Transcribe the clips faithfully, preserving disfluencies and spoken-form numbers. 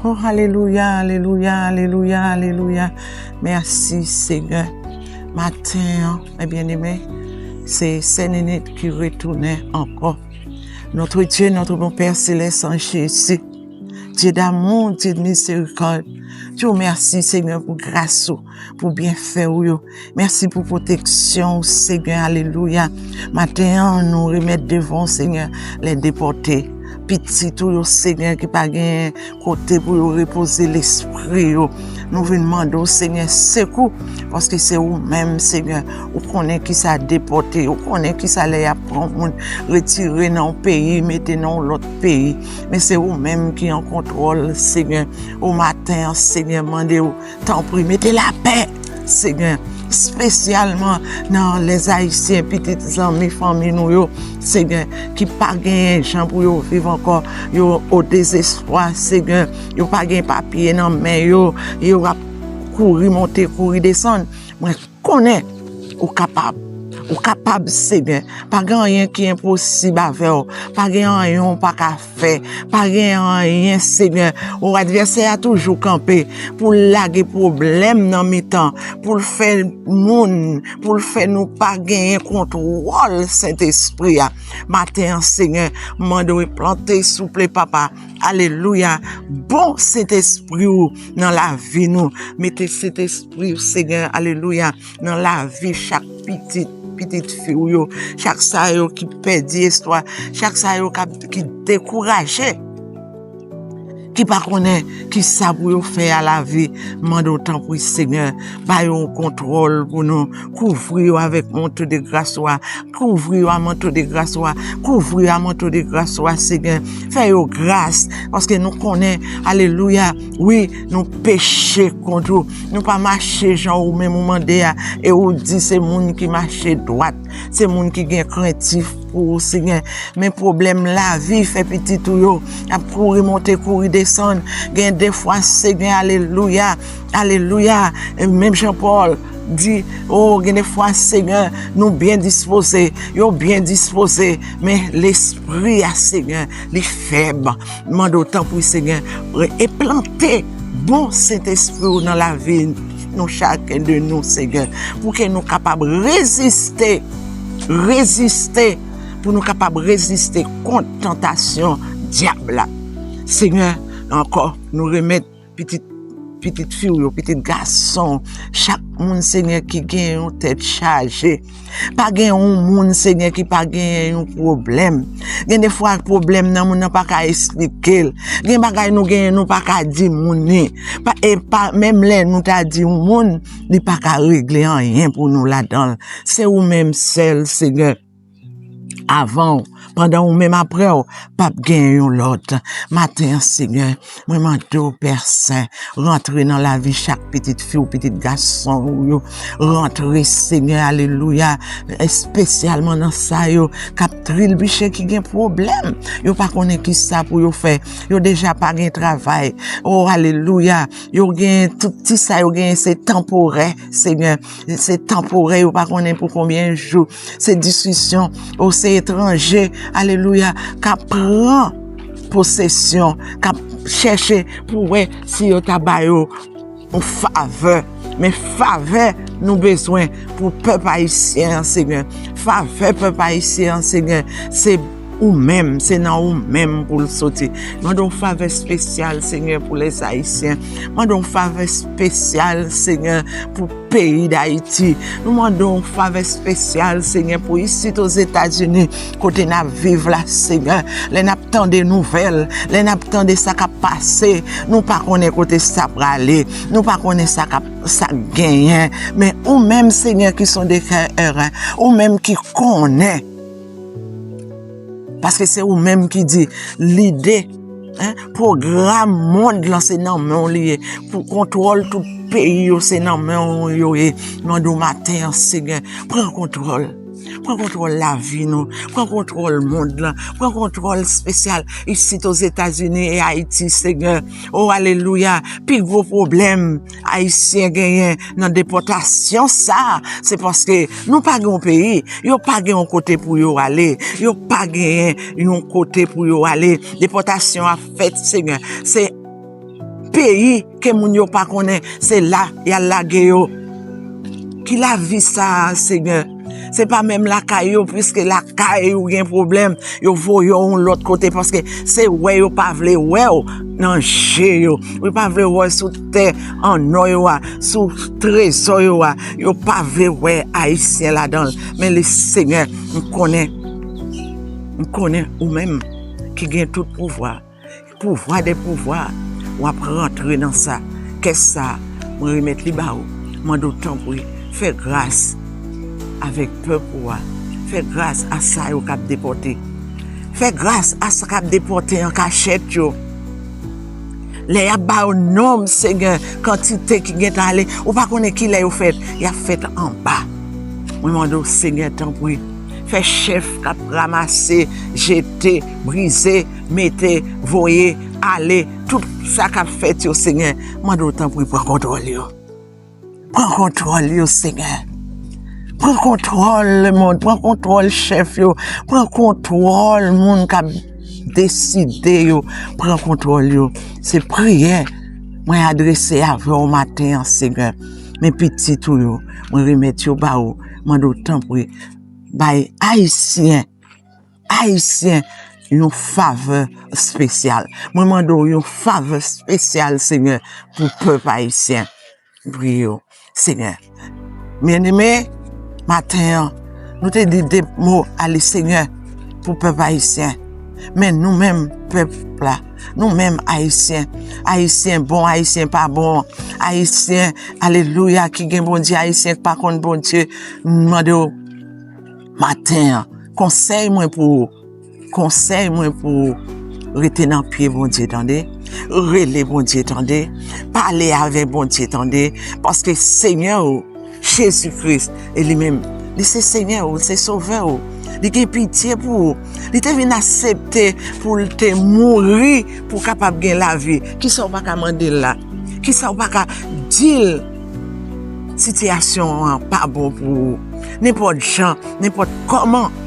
Oh, alelouya, alelouya, alelouya, alelouya. Mèsi, Senyè. Maten an, mè byeneme, se Sè Nenit ki retounen ankò. Notre Dieu, notre bon Père céleste en Jésus, Dieu d'amour, Dieu de miséricorde. Dieu, mèsi, Senyè, pou gras ou, pou byenfè ou yo. Mèsi pou pwoteksyon ou, Senyè. Alelouya. Maten an, nou remèt devan w, Senyè, lè depòte. Pitit ou yo, Senyè, ki pa gen kote pou yo repoze lespri yo. Nou vin mande w, Senyè, sekou, paske se ou menm, Senyè, ou konnen kisa depòte, ou konnen kisa lè y ap pran moun, retire nan yon peyi, mete nan yon lòt peyi. Men se ou menm ki an kontwòl, Senyè. O maten an, Senyè, mande w, tanpri, mete lapè, Senyè, espesyalman nan lèzayisyen, pitit, zanmi, fanmi nou yo, Senyè, ki pa genyen jan pou yo viv ankò, yo o dezespwa, Senyè, yo pa gen papye nan men yo, yo ap kouri monte, kouri desann. Mwen konnen ou kapab. Ou kapab, Senyè. Pa gen anyen ki enposib avè w. Pa gen anyen w pa ka fè. Pa gen anyen, Senyè. O, advèsè a toujou kanpe pou l lage pwoblèm nan mitan, pou l fè moun, pou l fè nou pa genyen kontwòl Sentespri a. Maten an, Senyè, mande w enplante, souple, Papa. Alelouya. Bon Sentespri w nan lavi nou. Mete Sentespri w, Senyè, alelouya, nan lavi chak pitit, pitit fi w yo, chak sa yo ki pèdi espwa, chak sa yo k ap, ki dekouraje, ki pa konnen kisa pou yo fè a lavi. Mande w tanpri, Senyè, ba yo yon kontwòl pou nou, kouvri yo avèk manto de gras ou a, kouvri yo a manto de gras ou a, kouvri yo a manto de gras ou a, Senyè, fè yo gras, paske nou konnen, alelouya, wi, nou peche kont ou, nou pa mache jan ou menm ou mande a, e ou di se moun ki mache dwat, se moun ki gen krentif pou ou, Senyè. Men pwoblèm lavi fè pitit ou yo ap kouri monte, kouri desann. Gen de fwa, Senyè, alelouya, alelouya. E menm jan Pòl di, o, gen de fwa, Senyè, nou byen dispoze, yo byen dispoze, men lespri a, Senyè, li fèb. Mande w tanpri, Senyè, e plante bon Sentespri w nan lavi nou, chaken de nou, Senyè, pou ke nou kapab reziste, reziste, pou nou kapab reziste kont tantasyon dyab la. Senyè, ankò, nou remèt pitit, pitit fi w yo, pitit gason w, chak moun, Senyè, ki gen yon tèt chaje. Pa gen yon moun, Senyè, ki pa genyen yon pwoblèm. Gen de fwa, pwoblèm nan, moun nan pa ka esplike l. Gen bagay nou genyen, nou pa ka di moun li. Pa, e pa, menm lè nou ta di yon moun, li pa ka regle anyen pou nou ladan l. Se ou menm sèl, Senyè. Avan w, pandan w, menm apre w, p ap gen yon lòt. Maten an, Senyè, mwen mande w, Pè Sen, rantre nan lavi chak pitit fi w, pitit gason w yo. Rantre, Senyè, alelouya, espesyalman nan sa yo k ap trilbiche, ki gen pwoblèm. Yo pa konnen kisa pou yo fè. Yo deja pa gen travay. O, alelouya. Yo gen tout ti sa yo genyen, se tanporè, Senyè. Se tanporè, yo pa konnen pou konbyen jou. Se diskisyon, o, se etranje, alelouya, k ap pran posesyon, k ap chèche pou wè si yo ta ba yo yon favè. Men favè nou bezwen pou pèp ayisyen an, Senyè. Favè pèp ayisyen an, Senyè, se ou menm, se nan ou menm pou l soti. Mande yon favè espesyal, Senyè, pou lèzayisyen. Mande yon favè espesyal, Senyè, pou peyi Dayiti. Nou mande w yon favè espesyal, Senyè, pou isit Ozetazini, kote n ap viv la, Senyè. Lè n ap tande nouvèl, lè n ap tande sa k ap pase, nou pa konnen kote sa prale, nou pa konnen sa k ap, sa k genyen. Men ou menm, Senyè, ki sonde kè e ren, ou menm ki konnen. Paske se ou menm ki di lide, en, pwogram mond lan se nan men w li ye. Pou kontwòl tout peyi yo se nan men w yo ye. Mande w maten an, Senyè, pran kontwòl. Pran kontwòl lavi nou. Pran kontwòl mond lan. Pran kontwòl espesyal isit Ozetazini e Ayiti, Senyè. O, alelouya. Pi gwo pwoblèm Ayisyen genyen nan depòtasyon sa a, se paske nou pa gen yon peyi, yo pa gen yon kote pou yo ale, yo pa genyen yon kote pou yo ale. Depòtasyon ap fèt, Senyè. Se peyi ke moun yo pa konnen, se la y al lage yo. Ki lavi sa a, Senyè? Se pa menm lakay yo, piske lakay ou gen pwoblèm, yo voye w yon lòt kote, paske se wè yo pa vle wè w nan je yo. Yo pa vle wè w sou tè an nò yo a, sou trezò yo a. Yo pa vle wè Ayisyen ladan l. Men le Senyè, m konnen, m konnen ou menm ki gen tout pouvwa, pouvwa de pouvwa, w ap rantre nan sa. Kès sa a, mwen remèt li ba ou. Mande w tanpri, fè gras avèk pèp ou a. Fè gras a sa yo k ap depòte. Fè gras a sa k ap depòte an kachèt yo. Lè y ap ba yo nonb, Senyè, kantite ki gentan ale, ou pa konnen ki lè yo fèt. Y ap fèt anba. Mwen mande w, Senyè, tanpri, fè chèf k ap ranmase, jete, brize, mete, voye, ale, tout sa k ap fèt yo, Senyè, mande w, tanpri, pran kontwòl yo. Pran kontwòl yo, Senyè. Pran kontwòl lemonn, pran kontwòl chèf yo, pran kontwòl moun k ap deside yo, pran kontwòl yo. Se priyè mwen adrese avè w maten an, Senyè. Men pitit ou yo, mwen remèt yo ba ou. Mande w, tanpri, bay Ayisyen, Ayisyen, yon favè espesyal. Mwen mande w yon favè espesyal, Senyè, pou pèp ayisyen. Priye w, Senyè. Byeneme, maten an, nou te di de mo a li, Senyè, pou pèp ayisyen. Men nou menm, pèp la, nou menm Ayisyen, Ayisyen bon, Ayisyen pa bon, Ayisyen, alelouya, ki gen Bondye, Ayisyen ki pa konn Bondye, m mande w maten an, konsèy mwen pou ou, konsèy mwen pou ou, rete nan pye Bondye, tande, rele Bondye, tande, pale avèk Bondye, tande, paske Senyè ou, Jezi Kris, e li menm, li se Senyè ou, se Sovè ou. Li gen pitye pou ou. Li te vin aksepte pou l te mouri pou w kapab gen lavi. Kisa w pa ka mande l la? Kisa w pa ka di l? Sitiyasyon an pa bon pou ou. Nenpòt jan, nenpòt kòman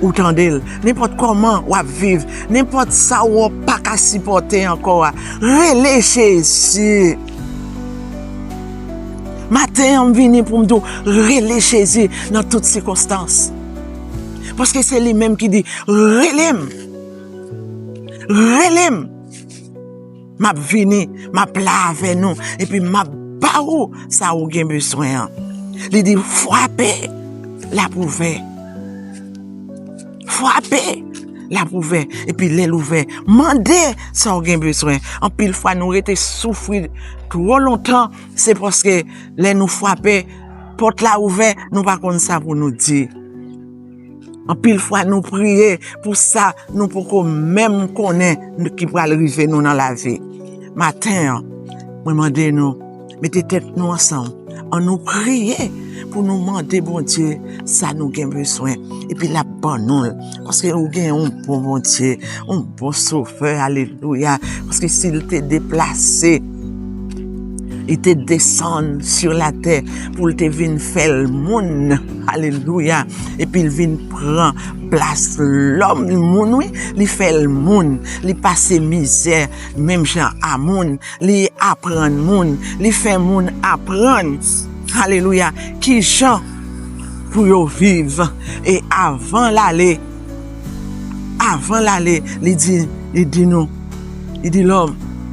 ou tande l, nenpòt kòman w ap viv, nenpòt sa w pa ka sipòte ankò a, rele Jezi. Maten an, m vini pou m di w, rele Jezi nan tout sikonstans. Paske se li menm ki di, rele m. Rele m. M ap vini, m ap la avè nou, epi m ap ba ou sa ou gen bezwen an. Li di, frape, l ap ouvè. Frape, l ap ouvè. Epi lè l ouvè, mande sa w gen bezwen. Anpil fwa, nou rete soufri twò lontan, se paske lè nou frape, pòt la ouvè, nou pa konn sa pou nou di. Anpil fwa, nou priye pou sa nou poko menm konnen ki pral rive nou nan lavi. Maten an, mwen mande nou, mete tèt nou ansanm. Ann nou priye pou nou mande Bondye sa nou gen bezwen. Epi l ap ban nou l. Paske ou gen yon bon Bondye, yon bon Sovè, alelouya. Paske si l te deplase, li te desann sou latè pou l te vin fè l moun, alelouya. Epi l vin pran plas lòm, moun, wi, li fè l moun, li pase mizè menm jan a moun, li aprann moun, li fè moun aprann, alelouya, ki jan pou yo viv. E avan l ale, avan l ale, li di, li di nou, li di lòm,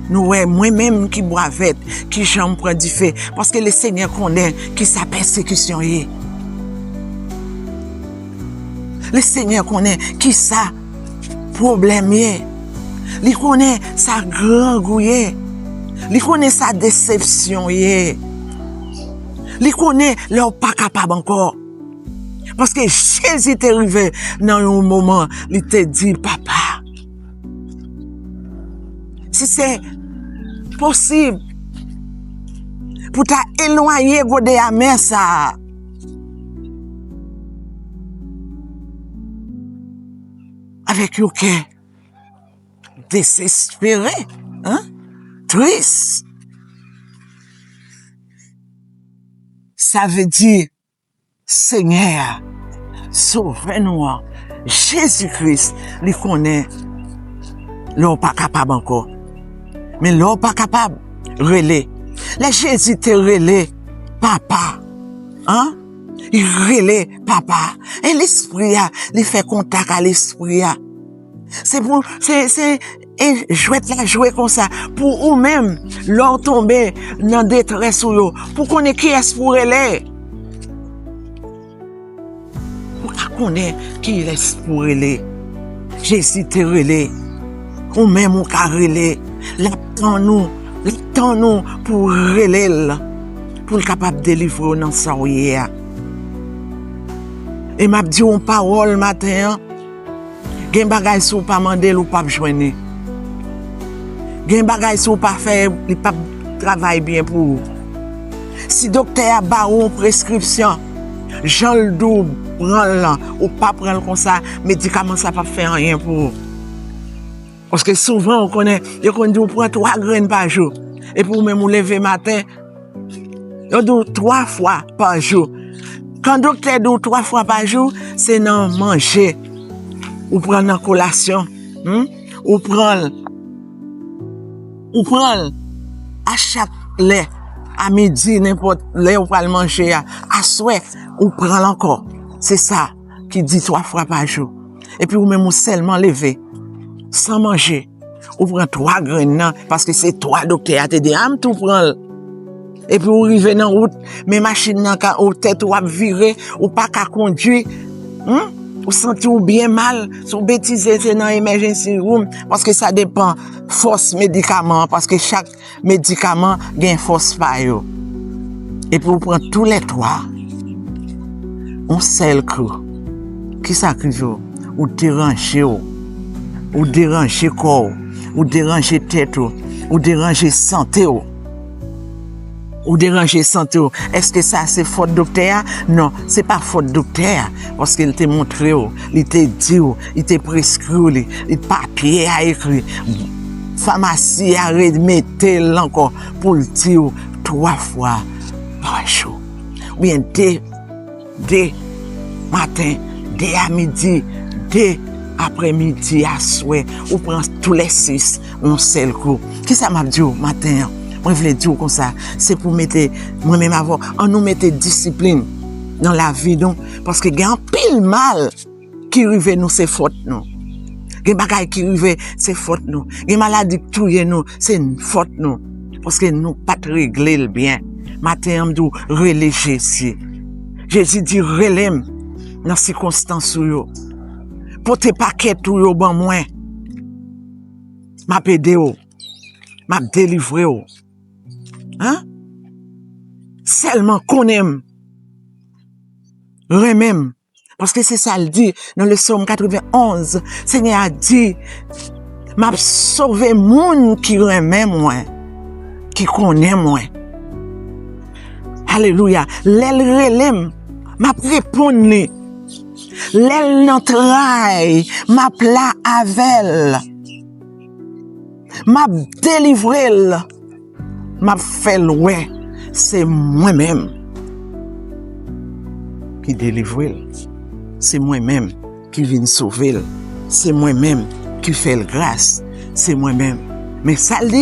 nou wè mwen menm ki bwa vèt, ki jan m pran dife, paske Lesenyè konnen ki sa pèsekisyon ye. Lesenyè konnen ki sa pwoblèm ye. Li konnen sa grangou ye. Li konnen sa desepsyon ye. Li konnen lè w pa kapab ankò. Paske Jezi te rive nan yon moman, li te di, Papa, si se posib, pou ta elwanye gode amè sa a avèk yon kè dezespere, hein? Tris. Sa vle di, Senyè a, Sovè nou an, Jezi Kris, li konnen lè w pa kapab ankò. Men lè w pa kapab, rele. Lè Jezi te rele Papa, an? Li rele Papa. E Lespri a, li fè kontak a Lespri a. Se pou, se, se, e jwèt la jwe konsa. Pou ou menm, lè w tonbe nan detrès ou yo, pou konnen kiyès pou w rele. Ou ka konnen kiyès pou rele. Jezi te rele. Ou menm ou ka rele. L ap tann ou. L ap tann ou pou w rele l. Pou l kapab delivre w nan sa w ye a. E m ap di w yon pawòl maten an. Gen bagay si w pa mande l, ou p ap jwenn li. Gen bagay si w pa fè, li p ap travay byen pou ou. Si doktè a ba ou yon preskripsyon, jan l di w pran l lan, ou pa pran l konsa, medikaman sa p ap fè anyen pou ou. Paske souvan, ou konnen, yo konn di w pran twa grenn pa jou. Epi ou menm ou leve maten, yo di w twa fwa pa jou. Kan doktè di w twa fwa pa jou, se nan manje. Ou pran nan kolasyon. Hmm? Ou pran l. Ou pran l a chak lè. A midi, nenpòt lè ou pral manje a. Aswè, ou pran l ankò. Se sa ki di twa fwa pa jou. Epi ou menm ou sèlman leve. San manje. Ou pran twa grenn nan, paske se twa doktè a te di, a m tou pran l. Epi ou rive nan wout, men machin nan ka, ou tèt ou ap vire, ou pa ka kondui. Hmm? Ou santi w byen mal, si w betize, se nan emergency room, paske sa depann fòs medikaman an, paske chak medikaman gen fòs pa yo. Epi ou pran toulètwa, yon sèl kou. Kisa k rive w? Ou deranje w. Ou deranje kò w. Ou deranje tèt ou. Ou deranje sante w. Ou deranje sante w. Èske sa se fòt doktè a? Non, se pa fòt doktè a. Paske l te montre w, li te di w, li te preskri w li, li papye a ekri. Famasi a remete l ankò pou l di w twa fwa pa jou. Oubyen de, de maten, de a midi, de aprèmidi, aswè, ou pran tou lè sis yon sèl kou. Kisa m ap di w maten an? Mwen vle di w konsa, se pou mete, mwen menm avè w, an nou mete disiplin nan lavi nou, paske gen anpil mal ki rive nou, se fòt nou. Gen bagay ki rive, se fòt nou. Gen maladi k touye nou, se fòt nou. Paske nou pa t regle l byen. Maten an, m di w, rele Jezi. Jezi di, rele m nan sikonstans ou yo. Pote pakèt ou yo ban mwen. M ap ede w. M ap delivre w. Hein? Sèlman konnen m. Renmen m. Paske se sa l di nan le Sòm katrevenn onz. Senyè a di, m ap sove moun ki renmen mwen, ki konnen mwen. Alelouya. Lè l rele m, m ap reponn li. Lè l nan tray, m ap la avè l. M ap delivre l. M ap fè l wè se mwen menm ki delivre l. Se mwen menm ki vin sove l. Se mwen menm ki fè l gras. Se mwen menm. Men sa l di,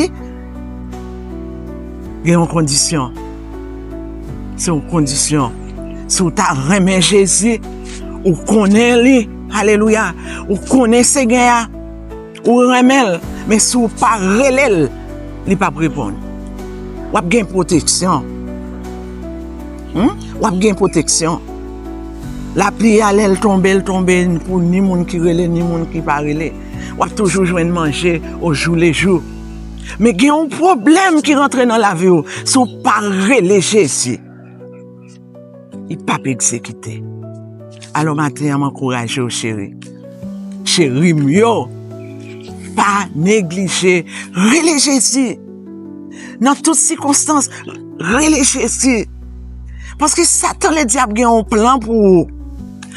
gen yon kondisyon. Se yon kondisyon. Si w ta renmen Jezi, ou konnen li, alelouya, ou konnen Senyè a, ou renmen l, men si w pa rele l, li p ap reponn. W ap gen pwoteksyon. Hmm? W ap gen pwoteksyon. Lapli a, lè l tonbe, l tonbe pou ni moun ki rele, ni moun ki pa rele. W ap toujou jwenn manje o jou le jou. Men gen yon pwoblèm ki rantre nan lavi w si w pa rele Jezi. Li p ap egzekite. Alò, maten an, m ankouraje w, cheri. Cheri m yo, pa neglije rele Jezi. Nan tout sikonstans, rele Jezi. Paske Satan, ledyab, gen yon plan pou ou.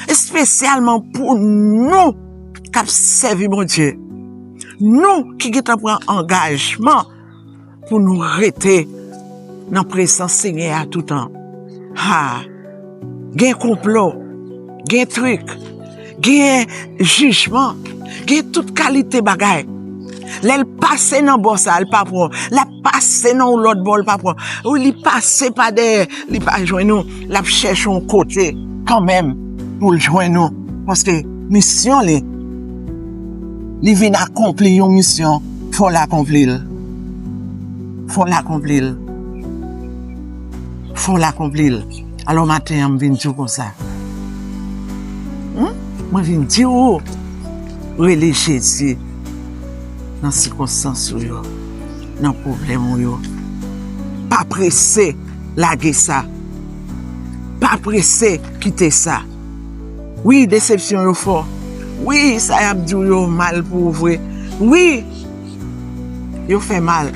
Espesyalman pou nou k ap sèvi Bondye. Nou ki gentan pran angajman pou nou rete nan prezans Senyè a toutan. Ha! Gen konplo, gen trik, gen jijman, gen tout kalite bagay. Lè l pase nan bò sa, l pa pran w. L ap pase nan yon lòt bò, l pa pran w. Wi, li pase pa dèyè, li pa jwenn ou. L ap chèche yon kote kanmenm pou l jwenn ou. Paske misyon li, li vin akonpli yon misyon, fò l akonpli l. Fò l akonpli l. Fò l akonpli l. Alò, maten an, m vin di w konsa. Hmm? Mwen vin di w, rele Jezi nan sikonstans ou yo, nan pwoblèm ou yo. Pa prese lage sa. Pa prese kite sa. Wi, desepsyon yo fò. Wi, sa y ap di w yo mal pou ou vre. Wi, yo fè mal.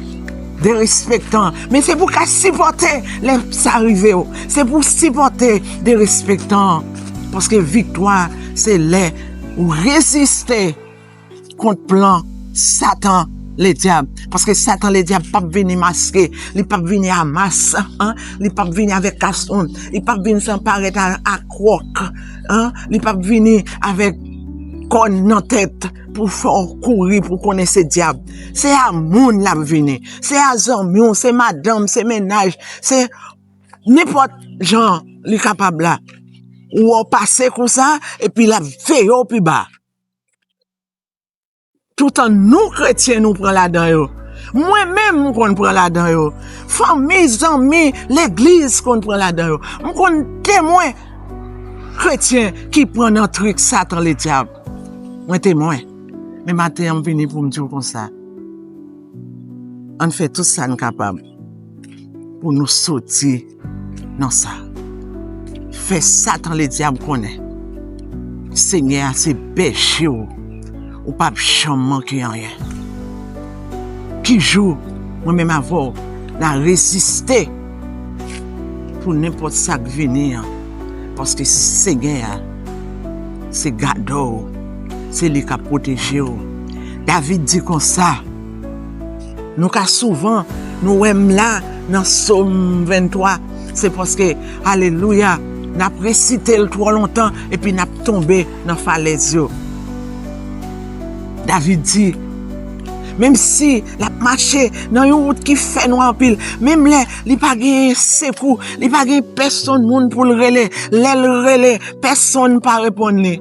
Derespektan. Men se pou w ka sipòte lè sa rive w. Se pou w sipòte derespektan. Paske viktwa, se lè ou reziste kont plan Satan Ledyab. Paske Satan Ledyab p ap vini maske, li p ap vini a mas, an, li p ap vini avèk kasonn, li p ap vin san parèt a, a kwòk, an, li p ap vini avèk kòn nan tèt pou fè w kouri, pou konnen se dyab. Se a moun l ap vini, se a zanmi w, se madanm, se mennaj, se nenpòt jan li kapab la. Ou wè w pase konsa, epi l ap veye w pi ba. Toutan nou kretyen, nou pran ladan yo. Mwen menm, m konn pran ladan yo. Fanmi, zanmi, legliz konn pran ladan yo. M konn temwen kretyen ki pran nan trik Satan Ledyab. Mwen temwen. Men maten an, m vini pou m di w konsa. Ann fè tout sa n kapab pou nou soti nan sa. Fè Satan Ledyab konnen Senyè a se bèje w, ou p ap janm manke anyen. Ki jou mwen menm avè w n a reziste pou nenpòt sa k vini an, paske Senyè a se gadò w, se li k ap pwoteje w. David di konsa, nou ka souvan, nou wè m la nan Sòm venntwa, se paske, alelouya, n ap resite l twò lontan epi n ap tonbe nan falèz yo. David di, menm si l ap mache nan yon wout ki fè nwa anpil, menm lè li pa gen sekou, li pa gen pèsonn moun pou l rele, lè l rele, pèsonn pa reponn li.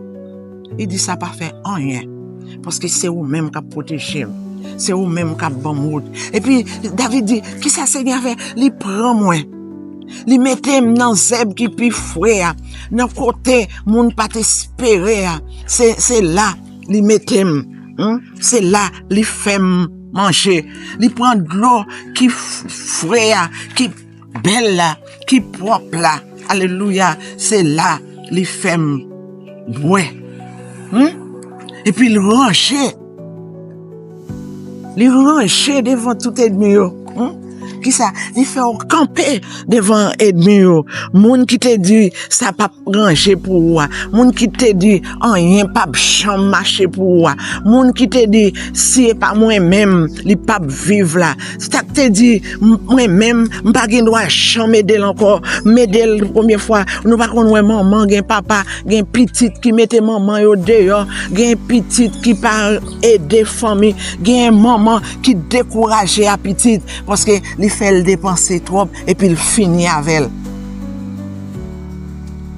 Li di, sa pa fè anyen, paske se ou menm k ap pwoteje m, se ou menm k ap ban m wout. Epi David di, kisa Senyè a fè? Li pran mwen, li mete m nan zèb ki pi fre a, nan kote moun pa t espere a. Se, se la li mete m, hmm? Se la li fè m manje. Li pran dlo ki f-, fre a, ki bèl la, ki pwòp la. Alelouya, se la li fè m bwè. Hmm? Epi l ranje. Li ranje devan tout ènmi yo. Hmm? Kisa? Li fè w kanpe devan ènmi yo. Moun ki te di sa p ap ranje pou ou a. Moun ki te di anyen p ap janm mache pou ou a. Moun ki te di, si e pa mwen menm, li p ap viv la. Sa k te di, m-, mwen menm, m pa gen dwa janm ede l ankò. M ede l premye fwa. Nou pa konn wè manman gen papa, gen pitit ki mete manman yo deyò, gen pitit ki pa ede fanmi, gen manman ki dekouraje a pitit, paske li fè l depanse twòp epi l fini avè l.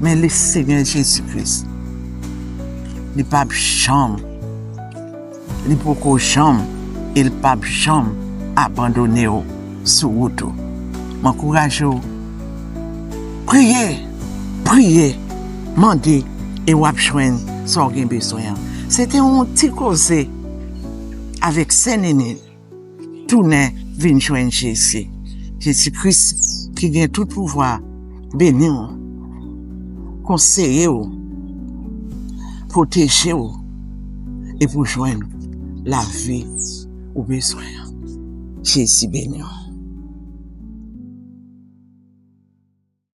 Men le Senyè Jezi Kris, li p ap janm, li poko janm, e l p ap janm abandone w sou wout ou. M ankouraje w, priye, priye, mande, e w ap jwenn sa w gen bezwen an. Se te yon ti koze avèk Sè Nini. Tounen vin jwenn Jezi. Jezi Kris ki gen tout pouvwa beni w, konseye w, pwoteje w, e pou jwenn lavi ou bezwen an. Jezi beni w.